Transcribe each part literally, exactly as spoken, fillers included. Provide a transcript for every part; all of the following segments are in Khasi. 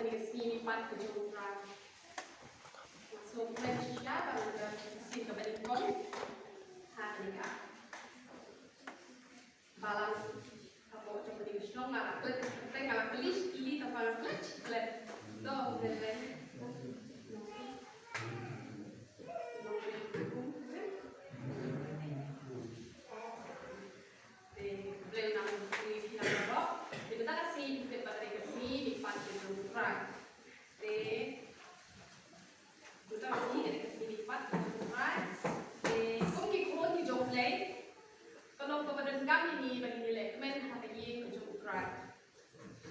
Kane ka sngi mihpat ka jong U Trai. Nga sngewkmen shisha ba ngan da ïashem kaba nyngkong ha kane ka balang hapoh jong kane ka shnong. Nga la klet, nga la klet, ili ta ba klet klet. To, klet klet. Te Blei un nang ïarap ïa phi baroh. Te mynta ka sngi phi tip ba ka dei ka sngi mihpat ka jong U Trai. Te mynta ka sngi ka dei ka sngi mihpat ka jong U Trai. Te kum ki khun ki jong U Blei, ka long kaba donkam ïa ngi ba ngin ïalehkmen ha ka ïing ka jong U Trai.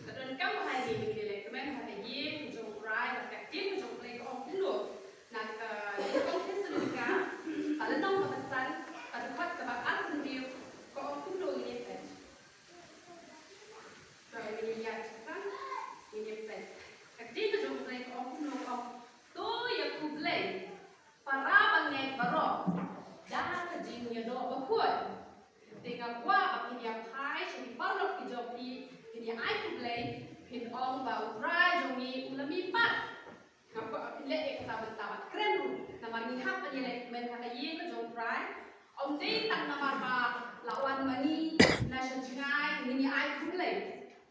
Ka donkam ba ha ïing ngin ïalehkmen ha ka ïing ka jong U Trai, bad ka ktien ka jong U Blei ka ong kumno. Na ka Nyngkong Thessalonika, ka lynnong kaba san, ka dkhot kaba arphew hynriew, ka ong kumno, ngin ïa peit. Ka ngin ïa peit, ngin ïa peit. Ka ktien ka jong U Blei ka ong kumno, ka ong, to ïakhublei para bangeit baroh da ka jingïadoh bakhuid. Te nga kwah ba phin ïa phai sha ki paralok ki jong phi, phin ïa ai khublei, phin ong ba U Trai jong ngi u la mihpat. Nga kwah ba phin leh ïa kata mynta bad kren ruh, namar ngi hap ban ïalehkmen ha ka ïing ka jong U Trai. Ym dei tang namar ba la wan ma ngi na sha jngai ngin ïa ai khublei.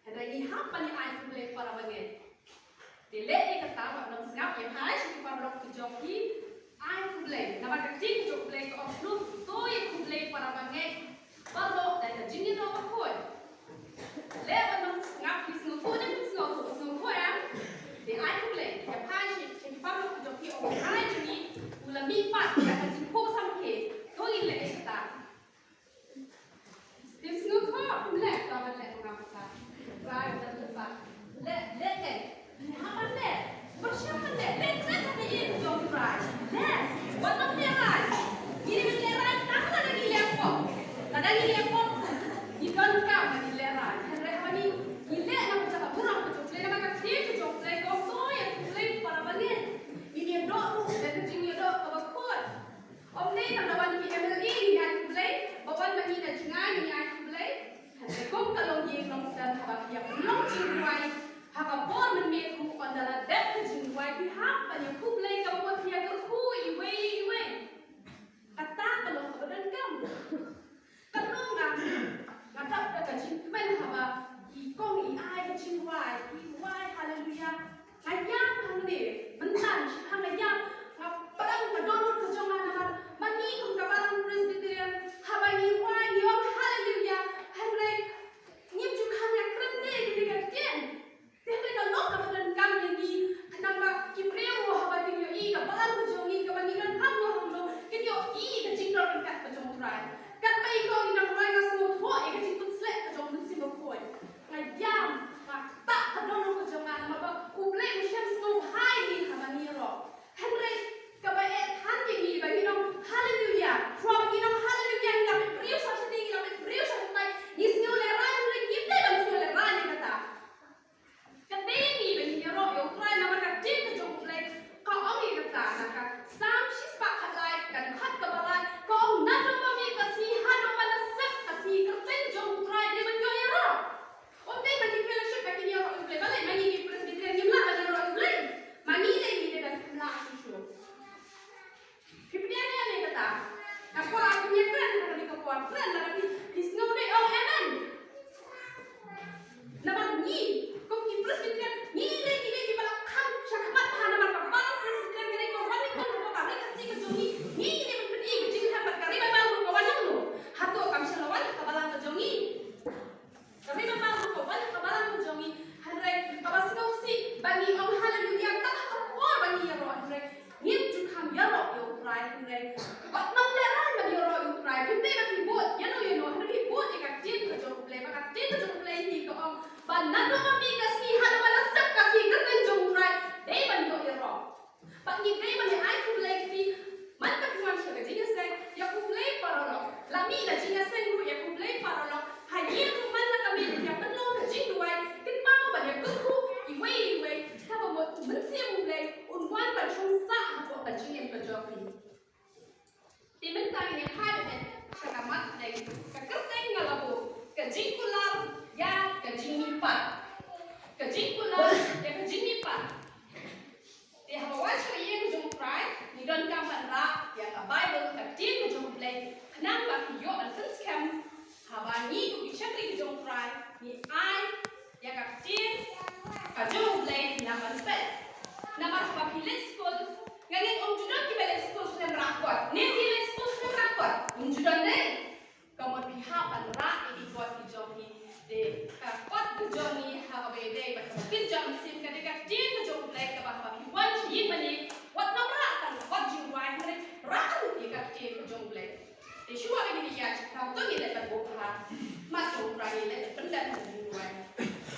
Hynrei ngi hap ban ïa ai khublei para bangeit. Te leh ïa kata, wat nym sngap, ïa phai sha ki paralok ki jong phi, ai khublei. Namar ka ktien ka jong U Blei ka ong kumno, to ïakhublei para bangeit baroh da ka jingïadoh bakhuid. Leh, wat nym sngap, phi sngewthuh ne phim sngewthuh, sngewthuh em? Te ai khublei, ïa phai sha, sha ki paralok ki jong phi, ong, U Trai jong ngi u la mihpat da ka jingkhuslai samrkhie. To ngin leh ïa kata. Phim sngewthuh, phim leh, to ban leh, ngam pat. Trai, ngam pat. Leh, leh, leh. Hap ban leh. Pyrshang ban leh. Leh, leh, leh, leh, jong Trai. Leh. Wat ban lehrain. Ngi dei ban lehrain tang lada ngi leh pop. Lada ngi leh pop, ngi donkam ban lehrain. Hynrei haba ngi, ngi leh na ka bynta ka burom ka jong U Blei, namar ka ktien ka jong U Blei ka ong to ïakhublei para bangeit. Ngin ïadoh ruh da ka jingïadoh kaba khuid. Ym dei tang da wan ki M L A ngin ai khublei, ba wan ma ngi na jngai ngin ai khublei. Hynrei kum ka longïing longsem, haba phi ïa pynlong jingrwai ha ka por mynmiet ruh, ynda la dep ka jingrwai, phi hap ban ïa khublei kaba mut, phi ïa kyrkhu iwei iwei. Kata ka long kaba donkam. Ka long, nga, nga dap da ka jingkmen haba i kong i ai ka jingrwai, i rwai Haleluya. Nga ïam hangne, mynta sha nga ïam, nga pdeng ka dohnud ka jong nga namar ma ngi kum ka Balang Presbyterian, haba ngi rwai ngi ong Haleluya, hynrei ngim ju kham ïakren de kine ki ktien. Te hynrei ka long kaba donkam ïa ngi, khnang ba ki briew ruh haba kin ïohi ka Balang ka jong ngi kaba ngi don ha kano kano, kin ïohi ka jingdon ryngkat ka jong U Trai. Katba i kong i nang rwai nga sngewthuh ïa ka jingpynsleh ka jong U Mynsiem Bakhuid. Nga ïam, nga ktah ka dohnud ka jong nga namar ba U Blei u shem sngewbha ïa ngi haba ngi ïaroh. Hynrei kaba eh than ïa ngi ba ngin ong Haleluya. Shuwa ba ngin ong Haleluya ngi la peit briew sha shatei, ngi la peit briew sha shatei. Ngi sngew lehrain, hynrei ngim dei ban sngew lehrain ïa kata. Ka dei ngi ba ngin ïaroh ïa U Trai namar ka ktien ka jong U Blei ka ong ïa kata na ka Salm shispah khatlai, ka dkhot kaba lai, ka ong, naduh ba mih ka sngi haduh ba la sep ka sngi, kyrteng jong U Trai dei ban ïoh ïaroh. Ym dei ma ngi fellowship ba kin ïaroh ïa U Blei, balei ma ngi ki Presbyterian ngim lah ban ïaroh ïa U Blei? Ma ngi dei ngi dei ban lah shuh shuh. Phi pdiang ïa kane kata? Nga kwah ba phin ïakren ha kane ka por, kren lada phi, phi sngew dei ong amen. Namar ngi kum ki Presbyterian ngi dei, ngi dei kiba la khang shakhmat bha namar ka Balang Presbyterian ka dei ka wan ïa ka ri Khasi ka jong ngi. Ngi dei ban pyni ka jingkhang bad ka ri Baibl ruh ka wan ïa ngi. Hato kam shym la wan ha ka balang ka jong ngi? Ka ri Baibl ruh ka wan ha ka balang ka jong ngi, hynrei kaba sngewsih ba ngi ong Haleluya tang ha ka por ba ngi ïaroh, hynrei ngim ju kham ïaroh ïa U Trai, hynrei wat nang lehrain ban ïaroh ïa U Trai. Phim dei ba phi bud ïano ïano, hynrei phi bud ïa ka ktien ka jong U Blei, ba ka ktien ka jong U Blei hi ka ong ba naduh ba mih ka sngi haduh ba la sep ka sngi, kyrteng jong U Trai dei ban ïoh ïaroh. Bad ngi dei ban ïa ai khublei kti, man ka phi wan sha ka jingïaseng, ïa khublei paralok. La mih na jingïaseng ruh ïa khublei paralok. Ha ïing ruh man la ka miet ïa pynlong ka jingduwai, kynmaw ban ïa kyrkhu iwei iwei, kaba mut U Mynsiem U Blei un wan ban shong sah hapoh ka jingim ka jong phi. Te mynta ngin ïa phai beit sha ka mat pdeng, ka kyrteng nga la buh, ka jingkular ïa ka jingmihpat. Ka jingkular ïa ka jingmihpat. Leit skul, nga ngeit ym ju don kiba leit skul khlem rah kot. Ne phi leit skul khlem rah kot? Ym ju don de. Ka mut phi hap ban rah ïa ki kot ki jong phi. Te ka kot ka jong ngi ha kaba ïadei bad kaba kynja mynsiem ka dei ka ktien ka jong U Blei kaba haba phi wan sha ïing mane wat nym rah tang ka kot jingrwai hynrei rah ruh ïa ka ktien ka jong U Blei. Te shuwa ba ngin ïa shim, to ngin leit ban buh ha khmat jong U Trai, ngin leit ban pyndep ha ka jingrwai.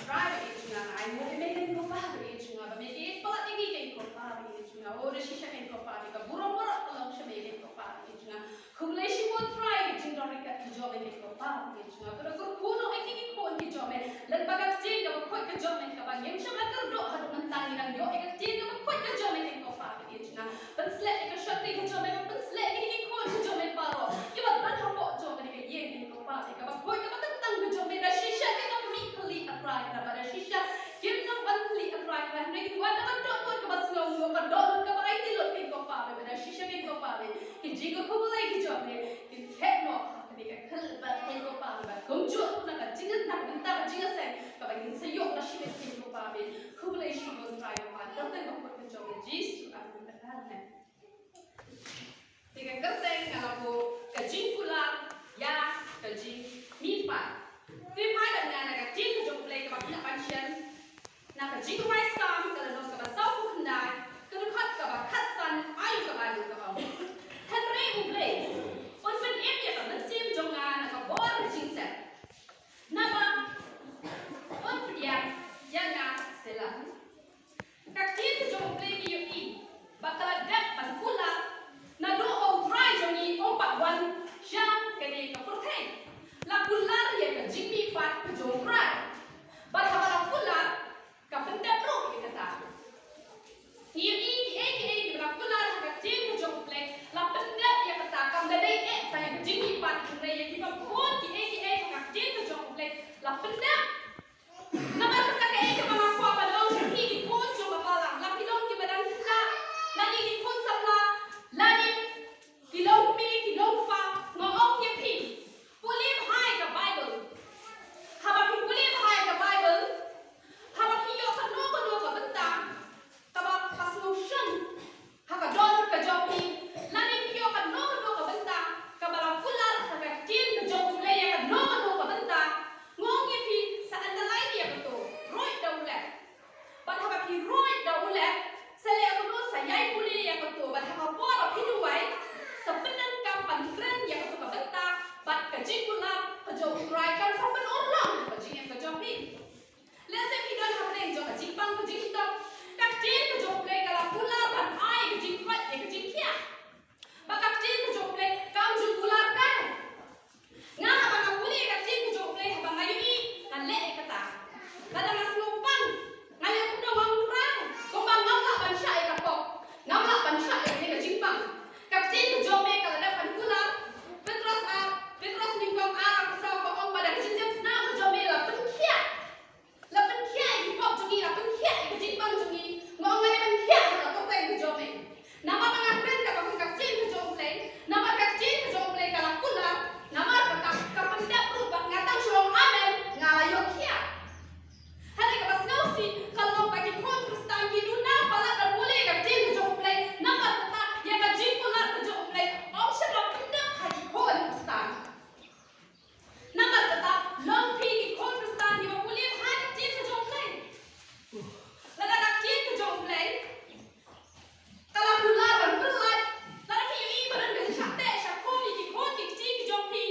Trai ba ïeit jong nga, ai nguh ïa me keiñ ko Pa ba ïeit jong nga, ba me ïeit palat ïa ngi keiñ ko Pa ba ïeit jong nga. O da shisha keiñ ko Pa, te ka burom baroh ka long sha me keiñ ko Pa ba ïeit jong nga. Khublei shibun Trai ka jingdon ryngkat ka jong me keiñ ko Pa ba ïeit jong nga. To da kyrkhu noh ïa ki khun ki jong me, lem bad ka ktien kaba khuid ka jong me kaba ngim shym la kyrduh haduh mynta ngi dang ïoh ïa ka ktien kaba khuid ka jong me keiñ ko Pa ba ïeit jong nga. Pynshlur ïa ka shakri ka jong me, pynshlur ïa ki khun ka jong me baroh kiba don hapoh jong kane ka ïing keiñ ko Pa, ïa kaba khuid kaba kyntang ka jong me. Da shisha kim nang pynmih phylliew A Trai kaba, da shisha kim nang ban phylliew A Trai kaba, hynrei kin wan da ka dohnud kaba sngewnguh, ka dohnud kaba aiti lut keiñ ko Pa ba, da shisha keiñ ko Pa ba ki jingkyrkhu Blei ki jong me kin theh noh ha kane ka khlieh bad keiñ ko Pa ba kumjuh na ka jingngeit, na ka bynta ka jingïaseng kaba ngin sa ïoh na shimiet keiñ ko Pa ba. Khublei shibun Trai ko Pa, kyrteng ba khuid ka jong me Jisu, amen. Te ka kyrteng nga la buh ka jingkular ïa ka jingmihpat. Te phai bad nga na ka ktien ka jong U Blei kaba phi lah ban shem na ka Jingrwai Salm ka lynnong kaba sawphew khyndai, ka dkhot kaba khatsan, ayu kaba ngi ka ong: Hynrei U Blei un pynim ïa ka mynsiem jong nga na ka bor ka jingtep, naba un pdiang ïa nga. Selah. Ka ktien ka jong U Blei ngi ïohi ba ka la dep ban kular naduh ba U Trai jong ngi um pat wan sha kane ka pyrthei. La kular ïa ka jingmihpat ka jong U Trai. Bad haba la kular, ka pyndep ruh ïa kata. Ngi ïohi kiei kiei kiba la kular ha ka ktien ka jong U Blei la pyndep ïa kata, kam da dei eh tang ïa ka jingmihpat, hynrei ïa kiba bun kiei kiei ha ka ktien ka jong U Blei la pyndep. Namar kata kaei kaba nga kwah ban ong sha phi ki khun jong ka balang, la phi long kiba dang khynnah lane ki khun samla lane ki long kmie ki long kpa, nga ong ïa phi, pule bha ïa ka Baibl. Haba phi pule bha ïa ka Baibl, haba phi ïoh kano kano ka bynta kaba sngewsih ha ka dohnud ka jong phi, lane phi ïoh kano kano ka bynta kaba la kular ha ka ktien ka jong U Blei ïa kano kano ka bynta, nga ong ïa phi, sa underline ïa kato, ruid da u left. Bad haba phi ruid da u left, sa leh kumno, sa ïai pule ïa kato, bad ha ka por ba phi duwai, sa pyndonkam ban kren ïa kato ka bynta bad ka jingkular ka jong U Trai kan sa pynurlong ha ka jingim ka jong phi. Lehse phi don hapdeng jong ka jingpang ka jingshitom. Ka ktien ka jong U Blei ka la kular ban ai ka jingkoit ïa ka jingkhiah. Ba ka ktien ka jong U Blei kam ju kular kai. Nga haba nga pule ïa ka ktien ka jong U Blei, haba nga ïohi, nga leh ïa kata. Lada nga sngewpang, nga ïoh kumno, nga ong Trai, kumba ngam lah ban shah ïa ka pop, ngam lah ban shah ïa kane ka jingpang. Ka ktien ka jong me ka la dep ban kular. Petros ar, Petros nyngkong ar, arphew saw ka ong ba da ka jingjemsnam ka jong me la pynkhiah. La pynkhiah ïa ki pop jong ngi, la pynkhiah ïa ka jingpang jong ngi. Nga ong nga dei ban khiah ha ka kyrteng ka jong me. Namar ba nga kren kaba kum ka ktien ka jong U Blei, namar ka ktien ka jong U Blei ka la kular, namar kata ka pyndep ruh bad nga tang shu ong amen, nga la ïohkhiah. Hynrei kaba sngewsih ka long ba ki khun Khristan ki duna palat ban pule ïa ka ktien ka jong U Blei, namar kata ïa ka jingkular ka jong U Blei ym shym la pyndep ha ki khun Khristan. Namar kata, long phi ki khun Khristan kiba pule bha ïa ka ktien ka jong U Blei. Lada ka ktien ka jong U Blei ka la kular ban pynlait, lada phi ïohi ba don ka jingshah teh shah khum ïa ki khun ki kti ki jong phi,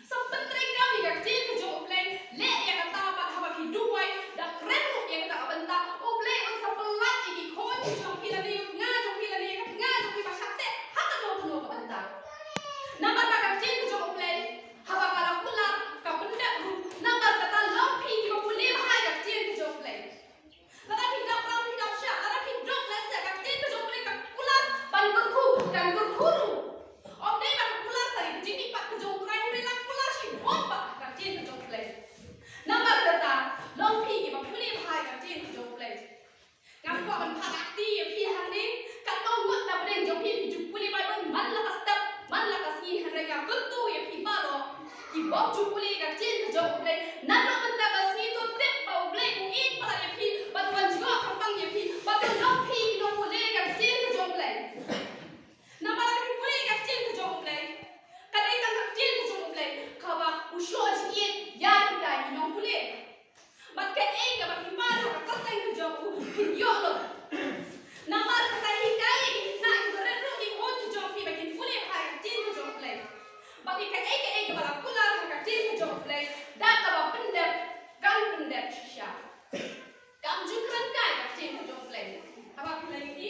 sa pyntreikam ïa ka ktien ka jong U Blei, leh ïa kata bad haba phi duwai, da kren ruh ïa kata ka bynta, U Blei un sa pynlait ïa ki khun ki jong phi lane ïa ka tnga jong phi lane ïa ka tnga jong phi ba shah teh ha kano kano ka bynta. Namar ba ka ktien ka jong U Blei haba ka la kular ka pyndep ruh, namar kata long phi kiba pule bha ïa ka ktien ka jong U Blei. Lada phi dap ram phi dap shah, lada phi duk lehse ka ktien ka jong U Blei ka kular ban kyrkhu, kan kyrkhu ruh. Ym dei ba ka kular tang ïa ka jingmihpat ka jong U Trai, hynrei la kular shibun bha ka ktien ka jong U Blei. Namar kata long phi kiba pule bha ïa ka ktien ka jong U Blei. Ngam kwah ban phah kti ïa phi hangne, katno ngut na pdeng jong phi phi ju pule Baibl man la ka step, man la ka sngi, hynrei nga kyntu ïa phi baroh kiba ju pule ka ktien ka jong U Blei, naduh mynta ka sngi to tip ba U Blei u ïeit palat ïa phi, bad u wan jngoh kyrpang ïa phi, bad to long phi ki nongpule ka Ïoh lut. Namar kata hikai ïa ki khynnah kiba rit ruh ki khun ki jong phi ba kin pule bha ïa ka ktien ka jong U Blei. Ba ki kaei kaei kaba la kular ha ka ktien ka jong U Blei, da kaba pyndep, kan pyndep shisha. Kam ju kren kai ka ktien ka jong U Blei. Haba phi la ïohi.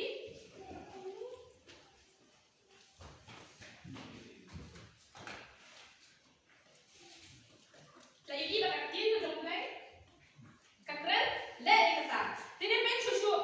La ïohi ba ka ktien ka jong U Blei ka kren leh ïa kata. Te dei peit shuh shuh.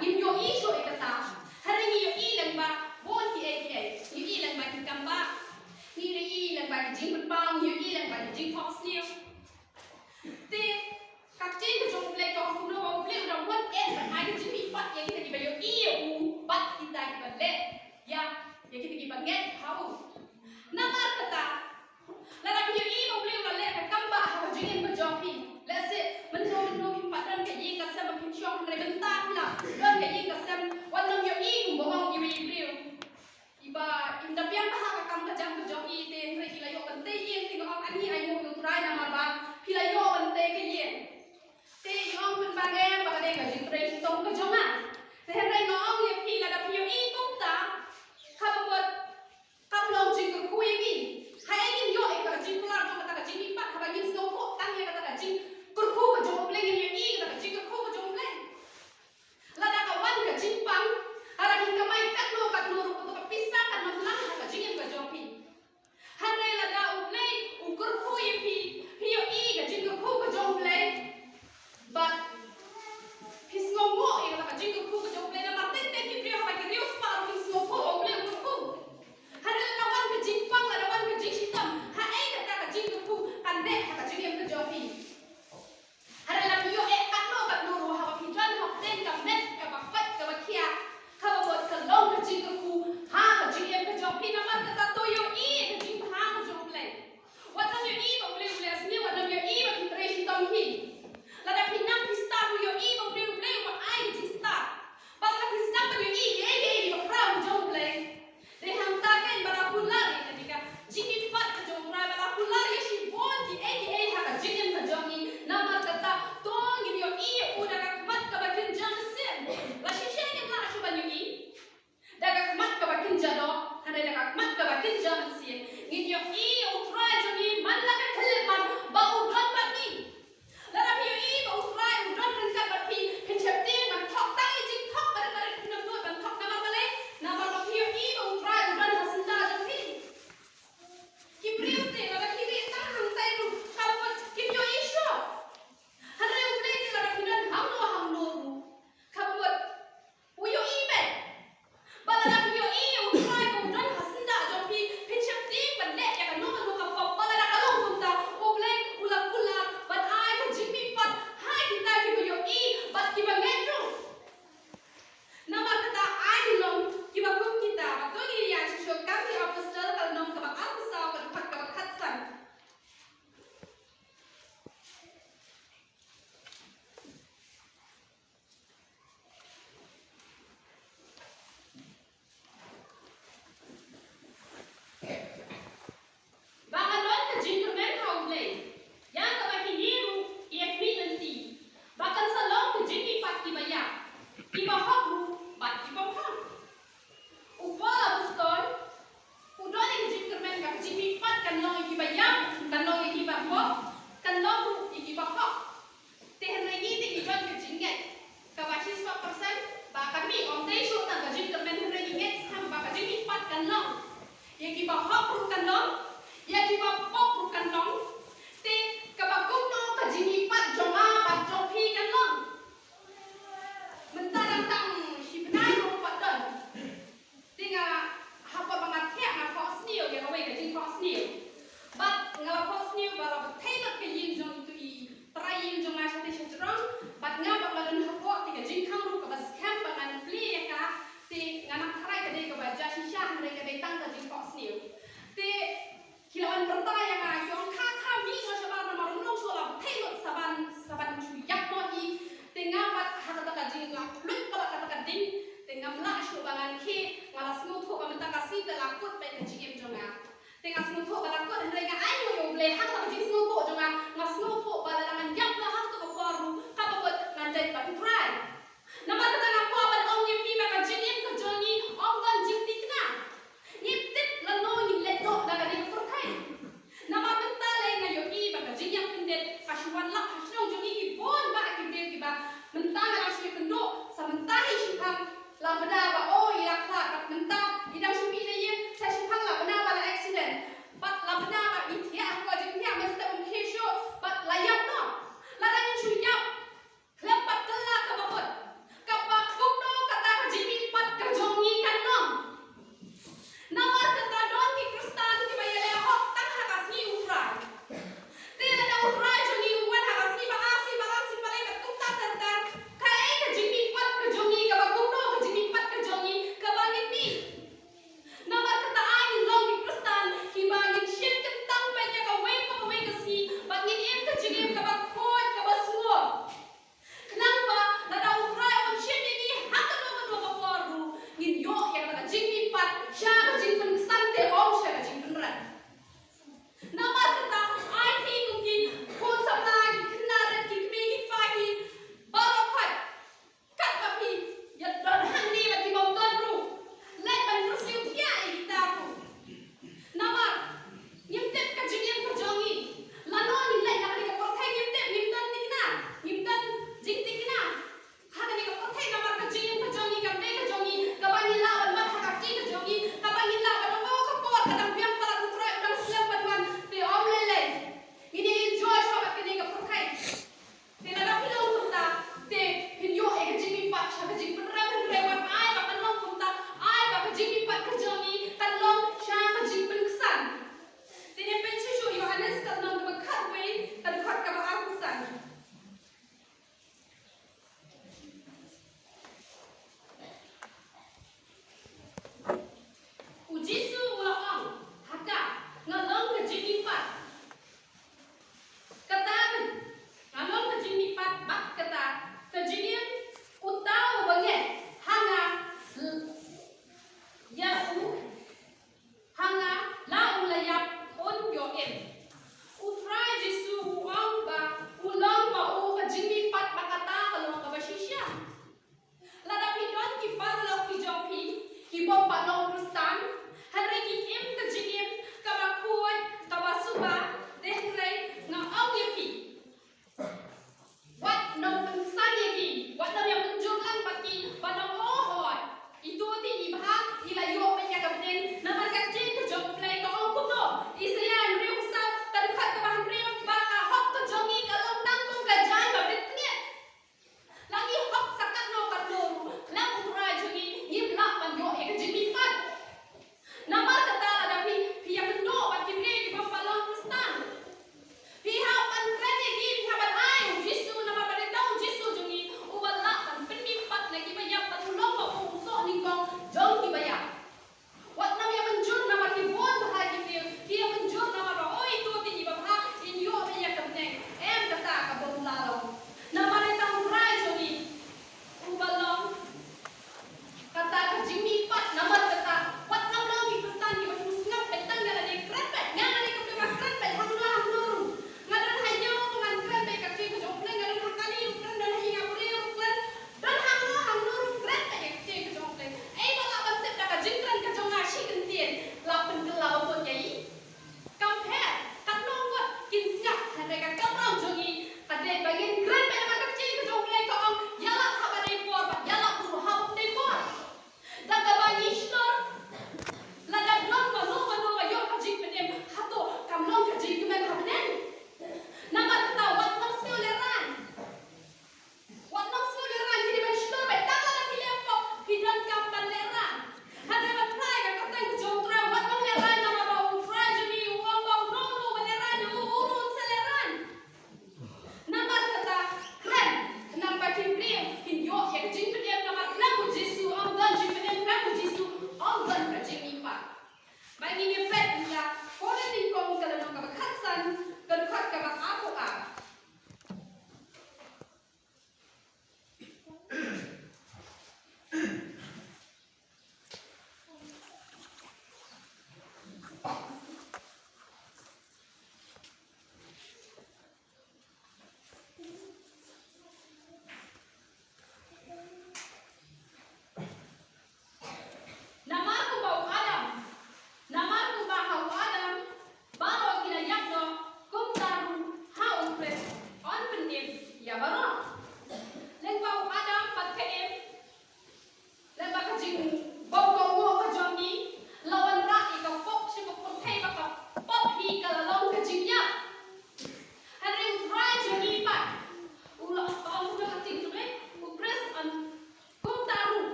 Ngim ïohi shuh ïa kata. Hynrei ngi ïohi lyngba bun kiei kiei. Ngi ïohi lyngba ki kam ba, ngi ïohi lyngba ki jingpynpaw, ngi ïohi lyngba ki jingphohsniew. Te ka ktien ka jong U Blei ka ong kumno ba U Blei u dang wan eh ban ai ka jingmihpat ïa kita kiba ïohi ïa u bad kita kiba leh ïa, ïa kita kiba ngeit ha u. Namar kata, lada phi ïohi ba U Blei u la leh ka kam ba ha ka jingim ka jong phi, lehse mynno mynno phim pat don ka ïing ka sem ba phin shong, hynrei mynta phi la don ka ïing ka sem, wat nym ïohi kumba ong iwei i briew. Iba im da biang bha ha ka kam ka jam ka jong i, te hynrei i la ïoh ban tei ïing, te nga ong ani ainguh ïa U Trai namar ba phi la ïoh ban tei ka ïing. Te i ong pynban em ba ka dei ka jingtrei shitom ka jong nga. Te hynrei nga ong ïa phi, lada phi ïohi kumta, kaba mut kam long jingkyrkhu ïa ngi. Haei ngin ïoh ïa ka jingkular jong kata ka jingmihpat, haba ngim sngewthuh tang ïa kata ka jingkyrkhu ka jong U Blei, ngim ïohi ïa kata ka jingkyrkhu ka jong U Blei. Lada ka wan ka jingpang, lada phi kamai katno katno ruh, kato ka pisa kan ym lang ha ka jingim ka jong phi. Hynrei lada U Blei u kyrkhu ïa phi, phi ïohi ka jingkyrkhu ka jong U Blei. Bad phi sngewnguh ïa kata ka jingkyrkhu ka jong U Blei, namar teng teng ki briew haba ki riewspah ruh kim sngewthuh ba U Blei u kyrkhu. Hynrei lada wan ka jingpang, lada wan ka jingshitom, haei kata ka jingkyrkhu kan leh ha ka jingim ka jong phi. Hynrei lada phi ïoh eh katno katno ruh, haba phi don hapdeng ka met kaba koit kaba khiah, kaba mut ka long ka jingkyrkhu ha ka jingim ka jong phi. Namar kata to ïohi ïa ka jingbha ka jong U Blei. Wat nym ïohi ba U Blei u leh sniew, wat nym ïohi ba phi trei shitom hi. Lada phi nang phi stad ruh, ïohi ba U Blei, U Blei u ai ka jingstad. Ba lada phi sdang ban ïohi ïa kiei kiei kiba khraw ka jong U Blei. Dei hangta kein ba la kular ïa ka jingmihpat ka jong U Trai, ba la kular ïa shibun kiei kiei ha ka jingim ka jong ngi. Namar kata to ngin ïohi ïa u da ka khmat kaba kynja mynsiem. Lashai ngim lah shuh ban ïohi da ka khmat kaba kynja doh, hynrei da ka khmat kaba kynja mynsiem ngin ïohi ïa U Trai jong ngi man la ka khyllipmat ba u don bad ngi. Lada phi ïohi ba U Trai u don ryngkat bad phi, phin sheptieng ban thok tang ïa jingthok barit barit, phin ym nud ban thok. Namar balei? Namar ba phi ïohi ba U Trai u don ha syndah jong phi. Ki briew te lada ki ri tang hangtai ruh, ka mut kim ïohi shuh. Hynrei U Blei te lada phi don hangno hangno ruh, ka mut u ïohi beit. Ba lada phi ïohi ïa U Trai ba u don ha syndah jong phi, phin sheptieng ban leh ïa kano kano ka pop. Ba lada ka long kumta, U Blei u la kular ban ai ka jingmihpat ha kita kiba ïohi bad kiba ngeit ruh. Namar kata ai ngin long kiba kum kita. Ba to ngin ïa shisha kam ki Apostol ka lynnong kaba arphew saw, ka dkhot kaba khatsan. Ba ka don ka jingkyrmen ha U Blei ïa kaba kine ruh ki ïa khmih lynti, ba kan sa long ka jingmihpat kiba ïap, kiba hok ruh bad kiba hok. U Paul Apostol u don ïa ka jingkyrmen ba ka jingmihpat kan long ïa kiba ïap, kan long ïa kiba hok, kan long ruh ïa kiba hok. Te hynrei ngi te ngi don ka jingngeit kaba shispah persen ba ka mih, ym dei shuh tang ka jingkyrmen, hynrei ngi ngeit skhem ba ka jingmihpat kan long. Ïa kiba hok ruh kan long, ïa kiba pop ruh kan long. Te kaba kumno ka jingmihpat jong nga bad jong phi kan long? Mynta dang tang shi bnai ruh pat don. Te nga, ha por ba nga thiah nga thohsniew ïa kawei ka jingthohsniew. Bad nga la thohsniew ba la bthei lut ka ïing jong itu i trai ïing jong nga shatei shajrong. Bad nga ba nga don hapoh te ka jingkhang ruh kaba skhem ba ngan plie ïa ka. Te nga nang tharai ka dei kaba jia shisha, hynrei ka dei tang ka jingthohsniew. Te ki la wan pyrta ïa nga, ki ong kha kha mih noh shabar namar u nong shuh la bthei lut, sa ban, sa ban shu ïap noh hi. Te nga pat ha kata ka jing la pynlut palat kata ka ding. Te ngam lah shuh ba ngan khie, nga la sngewthuh ba mynta ka sngi te la kut beit ka jingim jong nga. Te nga sngewthuh ba la kut, hynrei nga ainguh ïa U Blei ha kata ka jingsngewthuh jong nga. Nga sngewthuh ba lada ngan ïap ha kata ka por ruh, kaba kut ngan leit bad U Trai. Namar kata nga kwah ban ong ïa phi ba ka jingim ka jong ngi ym don jingthikna. Ngim tip lano ngin leit noh na kane ka pyrthei. Namar mynta lei nga ïohi ba ka jingïap kyndit ka shu wan lap ha shnong jong ngi. Ki bun bah ki briew kiba mynta nga dang shu ïakynduh, sa mynta hi shiphang la bna ba, oh, i la khlad, bad mynta i dang shu mih na ïing, sa shiphang la bna ba la accident. Bad la bna ba i thiah ha ka jingthiah, mynstep um khie shuh, bad la ïa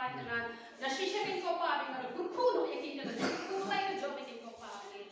Na shisha kein ko Pa Blei, nga da kyrkhu noh ïa ki, ka jingkyrkhu Blei ka jong me kein ko Pa Blei.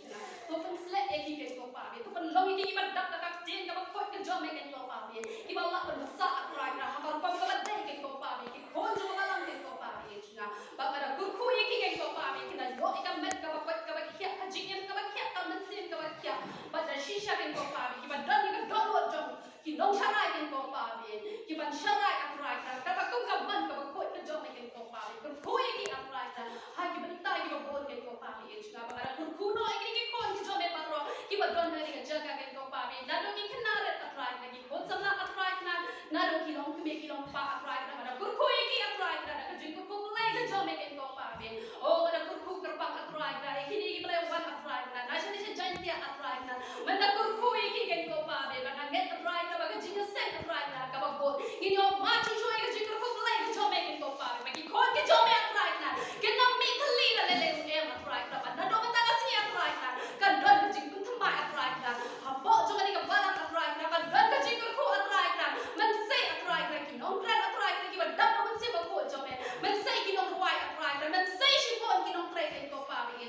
To pynsleh ïa ki kein ko Pa Blei, to pynlong ïa ki kiba dap da ka ktien kaba khuid ka jong me kein ko Pa Blei. Kiba lah ban bsa A Trai Kynrad ha ka rukom kaba dei kein ko Pa Blei, ki khun jong ka balang kein ko Pa Blei. Nga ba nga da kyrkhu ïa ki kein ko Pa Blei, ki da ïoh ïa ka met kaba khuid kaba khiah, ka jingim kaba khiah, ka mynsiem kaba khiah. Ba da shisha kein ko Pa Blei, kiba don ïa ka dohnud jong ki nongshakri kein ko Pa Blei, ki ban shakri A Trai Kynrad, kaba kum ka mon kaba khuid ka jong me kein ko Pa Blei. Kyrkhu ïa ki A Trai Kynrad ha ki bynta kiba bun kein ko Pa Blei. Nga ba nga da kyrkhu noh ïa ki khun ki jong me baroh kiba don ha kane ka jaka kein ko Pa Blei. Naduh ki khynnah rit A Trai Kynrad, ki khun samla A Trai Kynrad, naduh ki longkmie ki longkpa A Trai Kynrad, nga da kyrkhu ïa ki A Trai Kynrad da ka jingkyrkhu Blei ka jong me kein ko Pa Blei. Oh, nga da kyrkhu kyrpang A Trai Kynrad ïa kine kiba la wan A Trai Kynrad na shane sha Jaintia A Trai Kynrad. Mynta kyrkhu ïa ki kein ko Pa Blei, ba nga ngeit A Trai Kynrad ba ka jingïaseng A Trai Kynrad kaba bun. Ngin ïoh mad shuh shuh ïa ka jingkyrkhu Blei ka jong me kein ko Pa Blei, ba ki khun ki jong me A Trai Kynrad kin ym mih thylli da lei lei ruh em A Trai Kynrad, ba naduh mynta ka sngi A Trai Kynrad ka don ka jingpynthymmai A Trai Kynrad. Hapoh jong kane ka balang A Trai Kynrad ka don ka jingkyrkhu A Trai Kynrad. Mynsiem A Trai Kynrad, ki nongkren A Trai Kynrad kiba dap da ka mynsiem bakhuid jong me. Mynsiem ki nongrwai A Trai Kynrad, mynsiem shibun ki nongtrei kein ko Pa Blei.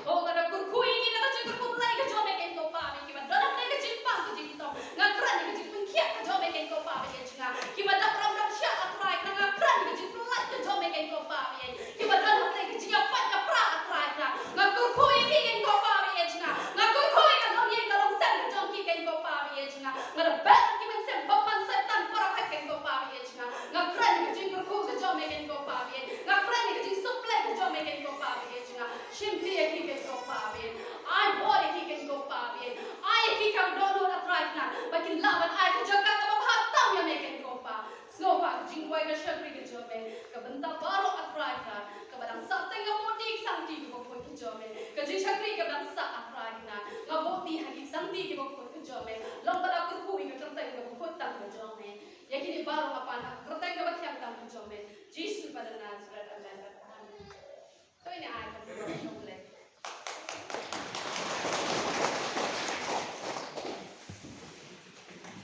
Oh, nga da kyrkhu ïa ki da ka jingkyrkhu Blei ka jong me kein ko Pa Blei, kiba don ha kane ka jingpang ka jinghitom. Nga kren ïa ka jingpynkhiah ka jong me kein ko Pa Blei. Kiba dap ram dap shah A Trai Kynrad, nga kren ïa ka jingpyllait ka jong me kein ko Pa Blei. Kiba don ha kane ka jingïapait ïapra A Trai Kynrad, nga kyrkhu ïa ki kein ko Pa Blei. Nga kyrkhu ïa ka longïing ka longsem ka jong ki kein ko Pa Blei. Nga da beh ki mynsiem bymman Soitan para kein ko Pa Blei. Nga kren ïa ka jingkyrkhu ka jong me kein ko Pa Blei. Nga kren ïa ka jingsuk Blei ka jong me kein ko Pa Blei. Shim ïa ki kein ko Pa Blei. Ai bor ïa ki kein ko Pa Blei. Ai ïa ki ka dohnud A Trai Kynrad ba kin lah ban ai ka jaka kaba bha tam ïa me kein ko Pa. Sngewbha ka jingduwai ka shakri ka jong me, ka bynta baroh A Trai Kynrad, kaba dang sah teng nga buh ïa ki sangti kiba khuid ka jong me. Ka jingshakri kaba dang sah A Trai Kynrad, nga buh ïa ki sangti kiba khuid ka jong me. Long ba da kyrkhu ïa ka kyrteng kaba khuid tam ka jong me. Ïa kine baroh nga pan ha ka kyrteng kaba thiang tam ka jong me, Jisu ba na Nasareth. Amen. Amen. To ine ai ka